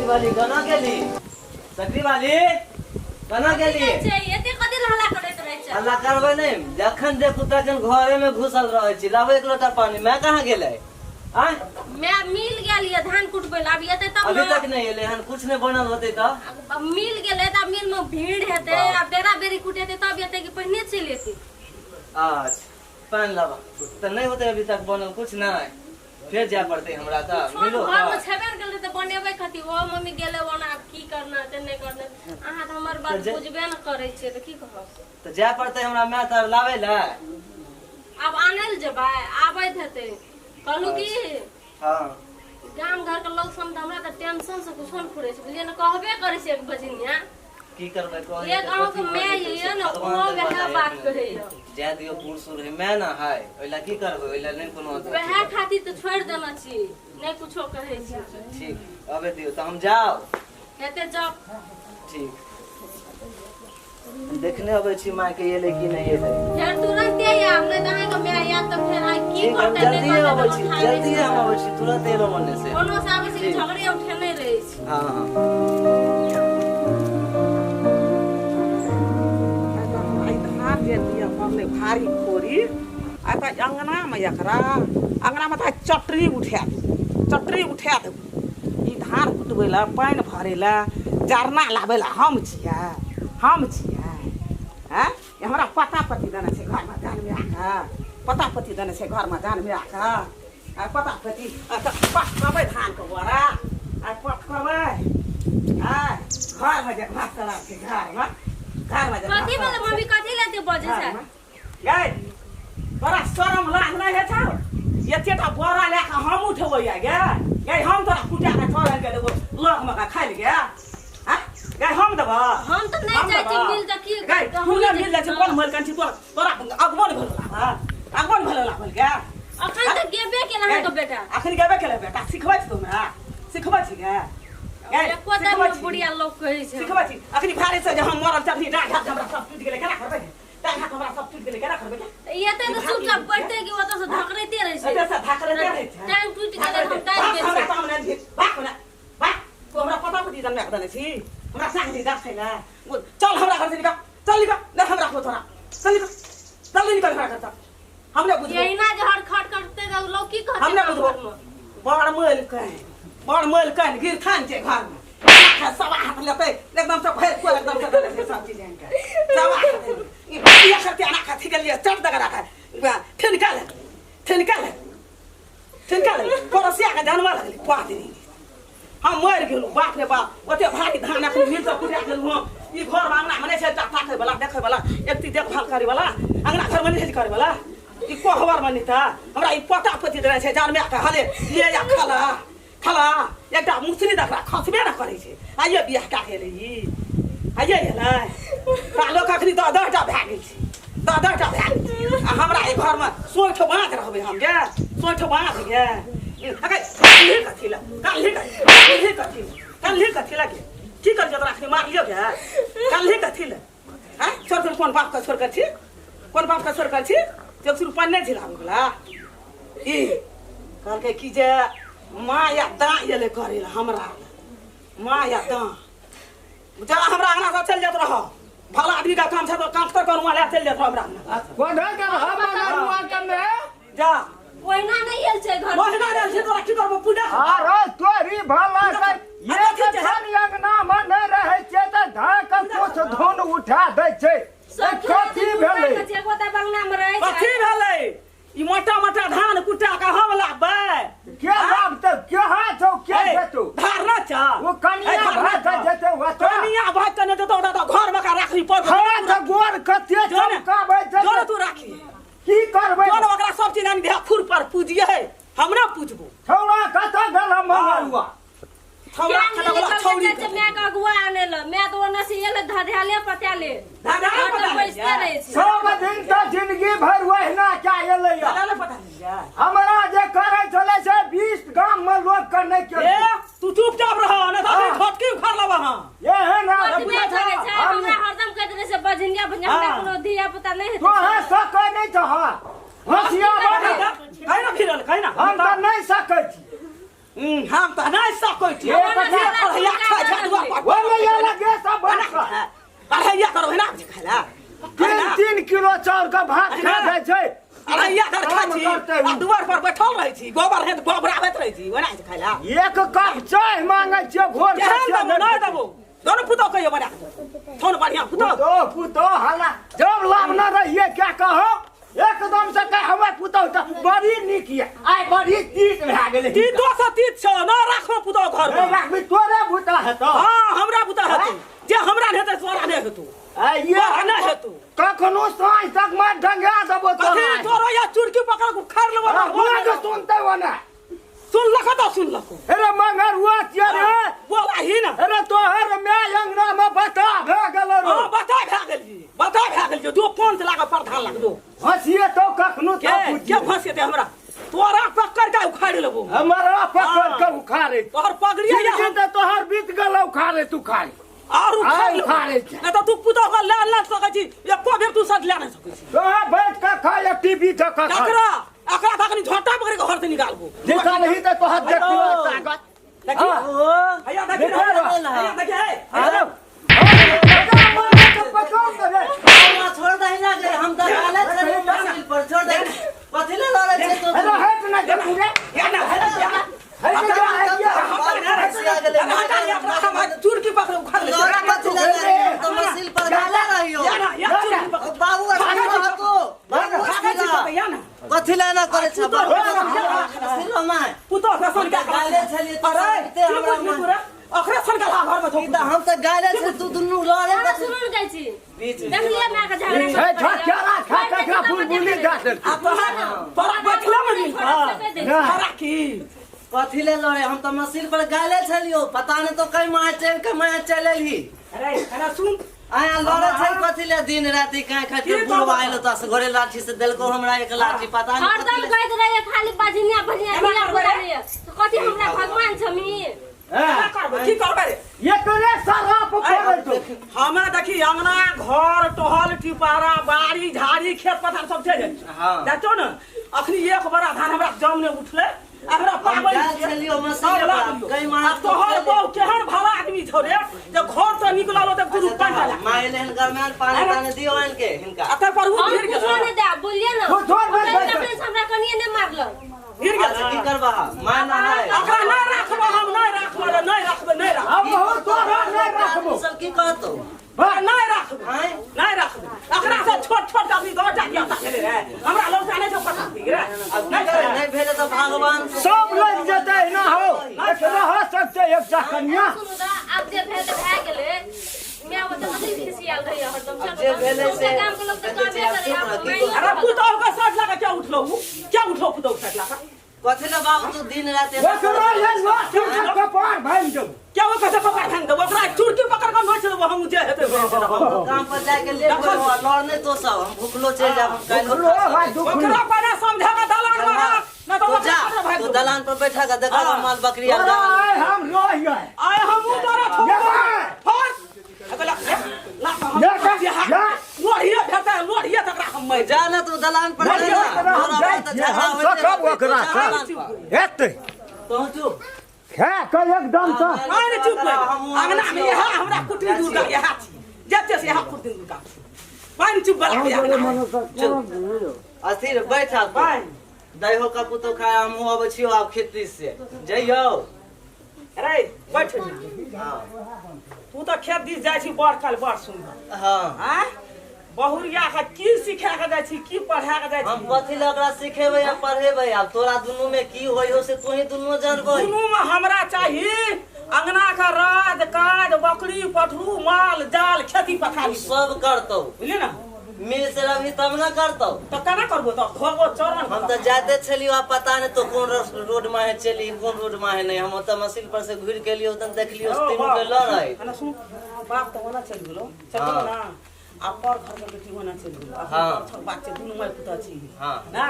वाली कना गेली? सकरी वाली कना गेली? छै एते कथी लए हल्ला करैत रहै छै? हल्ला करबै नहि, जखन देखू तखन घरे में घुसल रहै छी। लाबो एक लोटा पानी। मैं कहाँ गेलै आँय? मैं मिल गेल ये धान कुटबै लए, आब एतै तब अभी ने। तक नहि एलै हन, कुछ नहि बनल होतै तऽ? आब मिल गेलै तऽ आब मिल मे भीड़ हेतै, आब बेरा बेरी कुटेतै तब एतै कि पहिने चलि एतै? अच्छा, पानि लाबा। तऽ नहि होतै अभी तक बनल कुछ नहि, फेर जाय पड़तै हमरा तऽ छोट मिलो घर मे तऽ। छेबे ने केलै तऽ बनेबै कथी? ओ मम्मी गेलै ओना, आब की करना छै नहि करना, अहाँ तऽ हमर बात तऽ जे- बुझबे ने करै छियै तऽ की कहब। तऽ जाय पड़तै हमरा माय तर लाबै लए। आब आनै लए जेबै, आबैत हेतै। कहलहुँ की, हँ। गाम घर के लोग सब तऽ हमरा तऽ टेंशन से कुछो ने फुरै छै, बुझलियै ने? कहबे करै छै एक बजनिया। की करबै कहै एक अहाँके माय ये ने, ओहो वएह बात कहैया। जाय दियौ, बूढ़ सूढ़ है, मैं ना है, ओहि लए की करबै? ओहि लए नहि कोनो अथी। वएह खातिर तऽ छोड़ि देने छी, नहि कुछो कहै छी। ठीक, अबे दियौ तऽ हम जाउ। हेतै, जाउ। ठीक, देखने अबै छी माय के एलै कि नहि एलै। फेर तुरन्ते आयब, नहि तऽ अहाँके माय आयत तऽ फेर आइ की ठीक, हम करतै नहि जल्दिए करतै अबै तऽ छी। ठाइ नहि जल्दिए छै। हम अबै छी, तुरंत एलहुँ मने से। कोनो से आबै छै कि ठीक। झगड़े उठेने रहै छै। हँ हँ। आइ धान जे दिअ पड़लै भारी खोरी, आइ तऽ अङ्गनामे, एकरा अङ्गनामे तऽ आइ चटरी उठा देबौ, चटरी उठा देबौ। ई धान कुटबै लए, पानि भरै लए, जरना लाबै लए हम छियै, हम छियै? आँय, ई हमरा पता पति देने छै घरमे जनमाके, पता पति देने छै घरमे जनमाके। आइ पता पति पटकबै धानके बोरा, आइ पटकबै। आइ घरमे जे भात चढ़ाबै छै, घरमे, घरमे जे कथी भेलै मम्मी? कथी लए एते बजै छै? गै, तोरा शरम लाज नहि होइ छौ? एतेटा बोरा लए कऽ हम उठेबै आ गे? गै, हम तोरा कुटा कऽ छोड़ आनि कऽ देबो लगमे कऽ खाइ लए गे? आँय गै, हम देबऽ? हम तऽ नहि हम जाइ छी देबऽ? मिल तऽ की गै, तऽ तू हमही नहि जाइ मिल जाइ छी। छी, कोन मोल कन छी तोरा? तोरा अगबो नहि भेलो लागल, अगबो नहि भेलो लागल गे। अखन तऽ गेबे केल अहाँके बेटा। अखन गेबे केले बेटा? सिखबै छी तू हमरा? सिखबै छी गे? गै, एको सिखबै दिन छी? बुढ़िया लोक कहै छै। सिखबै छी? अखनी भारे से जे हम मरल तखनी डाँट हाथ हमरा सब टूटि गेलै, केना करबै? डाँट हाथ हमरा सब टूटि गेलै, केना करबै? तऽ एतै तऽ चुपचाप बैठतै कि ओतऽ से धकड़ैते रहै छै? एतऽ से धकड़ैते रहै छै। टांग टूटि गेलै, हम टांग भाग गेल हमरा छै। सामने छी, भाग हमरा, भाग। तू हमरा पता पति जन्मे देने छी, हमरा संग जी देखै ले। चल हमरा घर से निकल, चल निकल, नहीं हम राखबो तोरा, चल निकल, जल्दी निकल हमरा घर से। हम नहीं बुझबो। एहिना जे हर खट करतै तऽ लोक की कहतै हम नहीं गाम बुझबो। घरमे? बड़ मोल कहीं, बड़ मोल कहीं गिरथान छै घर में, सवा हाथ लेतै एकदम से भरि कोर, एकदम से देने छै सब चीज आनि के सवा हाथ। ई करते आना कथी के लिए चट दगा राखा, ठिनका ले, ठिनका ले, ठिनका ले। पड़ोसिया के जानवर लगलै पा देनी, हम मरि गेलहुँ। बाप रे बाप, ओते भारी धान एखन मिल तऽ कुटा गेलहुँ हम। ई घर अङ्गना मे नहि छै ताकै बला, देखै बला, एकती देखभाल करै बला, अङ्गना घरमे नहि छै करै बला। ई कोहबर मे नहि तऽ हमरा ई पोता पोती देने छै जानमे के, हले ले या खला खला। एकटा मुसरी देखला खसबे ने करै छै। आइये बियाह कए के एलै ई, आइये एलै ता लोक अखनी 10 10टा भए गेल छै, 10 10टा भए गेल छै। आ हमरा एहि घरमे सोँठि बाँध रहबै हम गे, सोँठि बाँध गे। अगे काल्हि कथी लए, काल्हि काल्हि कथी लए, काल्हि कथी लए गे? की करियौ तोरा अखनी मारलियौ गे? काल्हि कथी लए? आँय, छोड़ छोड़, कोन बाप के छोड़ कर छी, कोन बाप के छोड़ कर छी? जब शुरू पानि नहि झिलाबै बला। ई कहलकै कि जे माँ या दाँ एलै करै लए हमरा, माँ या दाँ। जा हमरा अंगना से चलि जाइत रह, भला आदमी का काम छै तऽ काम तऽ करू, लए चलि जाइत रह हमरा अंगना। कोन के हम मगरुआ के में जा। ओहिना नहि आयल छै घर। ओहिना आयल छै, तोरा की करबो पूजा? अरे तोरी भला के एक क्षण अंगना में नहि रहै छै तऽ धाक कुछ धुन उठा दै छै। सब कथी भेलै? एगो तऽ बंगना मे रहै छै। कथी भेलै? ई मोटा मोटा धान कुटा के हम लाबबै? के लाबतै? के हाथ छौ, के जेतौ? धार न छ। ओ कनिया भाग के जेतै ओतऽ। कनिया भाग के नहि जेतौ ओतऽ, तऽ घर मे का राखी पर। हँ तऽ गोर कते चमकाबै छै। जो तू राखी। की करबै? जो ओकरा सब चीज आनि दिया खुर पर पूजिए, हमरा पूजबो। छौड़ा कतऽ गेल मंगरुआ? छौड़ा कतऽ गेल? छौड़ी माय के अगुआ आने ल, माय तऽ ओने से एलै धधाले पताले। धधाले पताले बैसते रहै छै सब दिन तऽ जिंदगी भरि ओहिना कए एलैया। धधाले पताले हमरा जे करै छलै से 20 गाम मे लोक के नहि ए केलकै। तू चुपचाप रह, नहि तऽ अखनी झटकी उखाड़ लेब अहाँ। एहन कथी माय करै छै? हमरा हरदम कहैत रहै से बझिंगा बझिंगा, हमरा कोनो धिया पुता नहि हेतै। तोहे सकै नहि छह, होशियार बन। कहि ना फिरल, कहि ना। हम तऽ नहि सकै छी। हम तऽ नहि सकै छी। एक पढ़ैया। हेतै जी ओना छै खाइला एक कप चाय मांगे छियै भोर के केहन देबो नहि देबो दोनो पुतौ कहियो बना के थोन बढ़िया पुतौ पुतो पुतो हला जब लाभ न रहिए क्या कहो एकदम से कह हमें पुतो त बड़ी नीक ये आइ बड़ी तीत भए गेलै तीतो से तीत छौ न राखो पुतौ घर नहीं में राखबी तोरे भूता हेतौ हाँ हमरा पुतौ हेतौ जे हमरा नहि हेतै तोरा नहि हेतौ आ ये तोरा नहि हेतौ कखनो साँझ तक मैं डंगा देबो कथी तोरा तोरो या चुरकी पकड़ के उखाड़ लेबो अरे बुआ के सुनते ओने सुन लखो तो सुन लखो अरे मगर हुआ छियै रे बोला ही ना अरे तोहर my अंगना में बता भए गेलो रो हाँ बता भए गेल जी बता भए गेल जी दो पंच लागे प्रधान लाग दो हंसिए तो कखनो के के फंसेते हमरा तोरा पकड़ के उखाड़ लेबो हमारा पकड़ के उखाड़े तोहर पगड़िया या जिनके तो तोहर बीत गेल उखाड़े तू खाड़े और उखाड़ आय लेबो उखाड़े छै। नहीं तो तू पुतोह के ले ना सकै छी एको बेर तू साथ ले नहीं सकै छी तोहर बैठ के खा या टीवी देख के खा एकरा एकरा तखनी झोंटा पकड़ के घर से निकालबो देखा नहीं तो तोहर देखियो ताकत देखी हाँ। ओ हैया देखी देखा रहा। हैया देखी है अरे हमरा छोड़ दही ना गे हम तऽ गाले छलियै मशीन पर छोड़ दही कथी ले लड़ै छै तो अरे हट ना देखू रे या ना या ना हट जा चुरकी पकड़ उखाड़ ले तोरा कथी ले लड़ै हम तऽ मशीन पर गाले रहियो या ना या चुरकी पकड़ बाबू अथी रहतो बाबू भागै अथी छी रह। पकड़ या ना कथी ले ना करै छै बाबू पुतोह अथी रह my पुतोह के सन के गाले छलियै तऽ अरे सुनते हमरा हमरा पूरा ओकरे सन के घर में ई तऽ हम तऽ गाले छलियै तू दुनू लड़े अहाँ सुनू ने कहै छी बीच में। देखलियै माय के झगड़ा हे झटका खा तकरा बुलबुली दऽ देलकै आ तोहर तोरा बैठला में मिल ना। तोरा की कथी ले लड़े हम तऽ मशीन पर गाले छलियो पता नहीं तो कहीं माय चल के माय चल एलही अरे अरे सुन आया लड़े छै कथी ले दिन राति काहे खातिर की बुढ़वा करबो? आइलो तऽ घरे लाठी से देलको हमरा एक लाठी पता नहीं हरदम कथी ले कहैत रहियै खाली बजनिया बजनिया एना धिया करबै पुता रे? रहियै तऽ कथी हमरा भगवान छमी का करबै की करबै रे एकरे सराप पड़ै छौ हमे देखी अंगना घर टहल टिपारा बाड़ी झाड़ी खेत पथार सब छै हाँ। देखो ने अखनी एक बड़ा धान हमरा जम ने उठले हमरा पागल गेल छलियौ मशीन पर, कई मास आ तोहर बहू केहन भला आदमी छौ रे जे घर से निकलल तऽ गुरु पानि डाला माय एले हन गरमायल पानी तानी दियो आनि के हिनका आ तै पर उ हम गिर कुछो गेल नहि देब बोलिए ना तू छोड़ बस, बस, तखन से हमरा कनिए नहि मारलक गिर गेल अच्छा की करबा माय ना है ओकरा नहि राखबो हम नहि राखबो रे नहि राखबो नहि राखबो हम बहुत तोरा नहि राखबो सब की कहतो नहि राखबो आँय नहि राखबो ओकरा से छोट छोट आदमी दौड़ जा गेलै रे हमरा लौटा नहि छौ पता रे अब की करे नहीं भेले तऽ भगवान सब लग जेतै ना हो एकरा हो सकते एकटा कन्या सुनू तऽ आब जे भेल तऽ भए गेलै माय ओतऽ कथी खिसियाल रहैया हरदम आब जे भेलै से गाम के लोक तऽ देखै कहबे छियै, आब करे चुप आब रह, की मानियो अरे पुतोह के साथ लगा क्या उठलो उ क्या उठलो पुतोह के साथ लगा कथी ले बाबू तू दिन राति एना एकरा ये लाठी से कपार भांगि देबो क्या वो कैसे पकड़ भांग देबो ओकरा चुरकी पकड़ के नोच देबो हम जे हेतै से हेतै। हम काम पर जाके लेट होलो लड़ नहीं तो सब हम भूखलो चलि जाब हम काल्हि लो भाई दुख ओकरा पहले समझा के दलान में रख ना तो तू ओकरा जा पकड़ भाग तू देबो। दलान पर बैठा के देखा हाँ। माल बकरी आर तोरा गाल आइ हम रहियै आय हम उ तोरा ये भाई। फर अगला ला हम ये जा, जा। लोहिया भेटै लोहिया तकरा हम मरि जा ना तू दलान पर नहीं, जा ना। ओकरा हम तोरा जाइ बात छियै, झगड़ा हम होइते सकब रहतै, तू ओकरा जा से। दलान पर। हेतै पहुँचू खा के एकदम से आय रे चुप रह अंगना में यहा हमरा कुटरी दुर्गा यहा छी जते से यहा कुटरी दुर्गा पानी चुप बला के अंगना अस्थिर बैठ आब तू। पानि दैहो का पुतो खाय हमहूँ अबै छियौ आब खेती से जइयौ अरे बैठ हाँ तू तऽ खेत दिस जाइ छी बड़ काल बड़ सुन्दर हाँ आँय बहुरिया के की सिखा के जाइ छी की पढ़ा के जाइ हम छी कथी ले ओकरा सिखेबै आ पढ़ेबै आब तोरा दुनू में की होइ हो से तोही दुनू जानबै दुनू में हमरा चाही अंगना के राज काज बकरी पठरू माल जाल खेती पथारी सब करतौ बुझली ना मिल से रहबही तब ना करतौ तऽ केना करबो तऽ धोबो चरण हम तऽ जाते छलियो आ पता नहीं तो कौन रोड में है चली कौन रोड में है नहीं हम ओतऽ मशीन पर से घुर के लियो तन देखलियो से तीनू के लड़ै ना सुन बाप तऽ ओना चलि गेलो चलि गेलो ना आ पर घर के बेटी ओना चलि गेलो आ हाँ। छोट बात छै दुनू माय पुतह छी हाँ। ना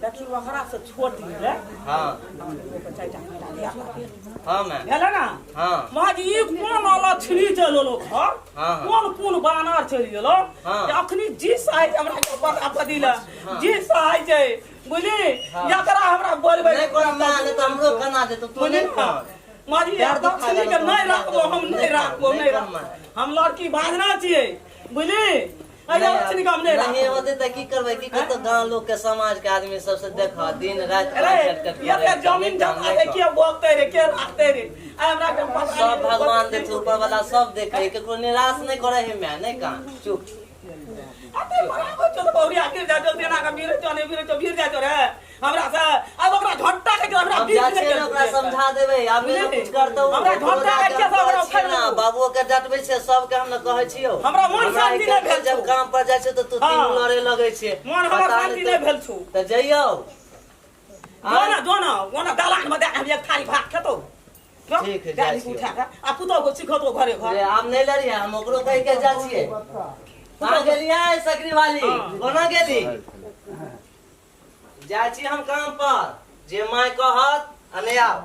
देखी ओकरा से छोट रे हाँ ओकर चारिटा महिला धिया पुता हाँ मैं भेलै ना हाँ महाजी ई कोन अलक्षणी चलि एलो घर हाँ। कोन कोन बानर चलि गेलो हाँ। जे अखनी जी साहब हमरा के पता पदिला जी साहब छै बुझली एकरा हमरा बोलबै नहीं कोनो माँ नहीं तो हमरो कना देतो तू बुझली नहीं ना कर माजी पैर दुखा दक्षिणी के गेलो नहीं तो राखबो हम नहीं राखबो नहीं नहीं कर राखबो माँ। हम लड़की बाजना छियै बुझली अरे लक्ष्मी काम नहीं नहीं होते तऽ की करबै की करतै गांव लोग के समाज के आदमी सबसे देख दिन राति अरे कट कट ये करे, जमीन काम जमा नहि है कर। के बोलते रे के राखते रे आ हमरा के पता सब नहीं। भगवान देते ऊपर वाला सब देखे केकरो निराश नहीं करे है मैं नहीं कान चुप अते बराबर चलो बौरी आखिर जा जल्दी ना का बीरे चने बीरे चो बीर जा रे हमरा से अब ओकरा झोंटा के हमरा हम बीर जा छियै ने ओकरा समझा देबै आब बुझलियै? कुछ करतौ हमरा झोंटा के किया सब ओकरा उखाड़ि ना लेतौ। बाबुओ के डटबै छै सबके हम ने कहै छियौ हमरा मन शांति नहि भेल जब छौ। काम पर जाइ छै तऽ तू हाँ। तीनू लड़े लगै छै मन हमर पता शांति नहि भेल छौ। तऽ जइयौ जो ना जो ना ओना दलान में दे हम एक थाली भात खेतौ जो, ठीक है, दादी जाइ के छियौ। उठा के आ पुतोह को सिखतौ घरे घर रे आब नहि लड़िहे हम ओकरो कहि के जाइ छियै कहाँ गेलियै सकरी वाली कोना गेली जाइ छी हम काम पर जे माय कहत आ नहि आब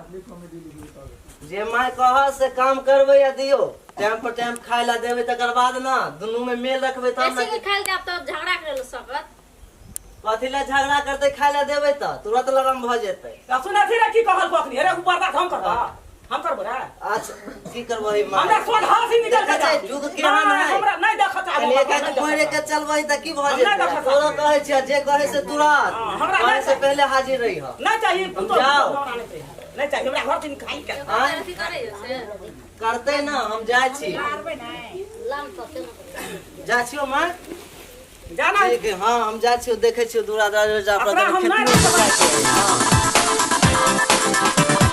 जे माय कहत से काम करबै आ दियौ टाइम पर टाइम खाय ला देबै तकर बाद ना दुनू में मेल रखबै तब ऐसे ने के खाइल जाब तऽ झगड़ा करे ल सकत कथी ला झगड़ा करतै खाय ला देबै तऽ तुरंत लरम भऽ जेतै आ सुनै छी रे की कहल अखनी अरे ऊपर बात हम करबा हम करबो रे अच्छा की करबै माय हमरा सोझा से निकल के जा देखै छै, युग केहन नहि, है। हमरा नहि देखऽ चाहबो कनि एक आध पढ़े के चलबै तऽ की भऽ हम नहि जेतै देखऽ तोरो चाहबै। कहै छियै जे कहै से तुरंत हाँ, हमरा कहै नहि से पहिले हाजिर रही नहीं चाहिए पुतोह जाओ। हमरा नहीं चाहिए नहीं चाहिए हमरा घर से निकाल के आँय? अथी करे से करतै ना हम जाइ छी लाम तऽ केना जाइ छियौ माय जाना ठीक है हाँ हम जाइ छियौ देखै छियौ दूरा दराज जा अपना हम खेत नहि में रखबै। जाइ छियौ। हाँ।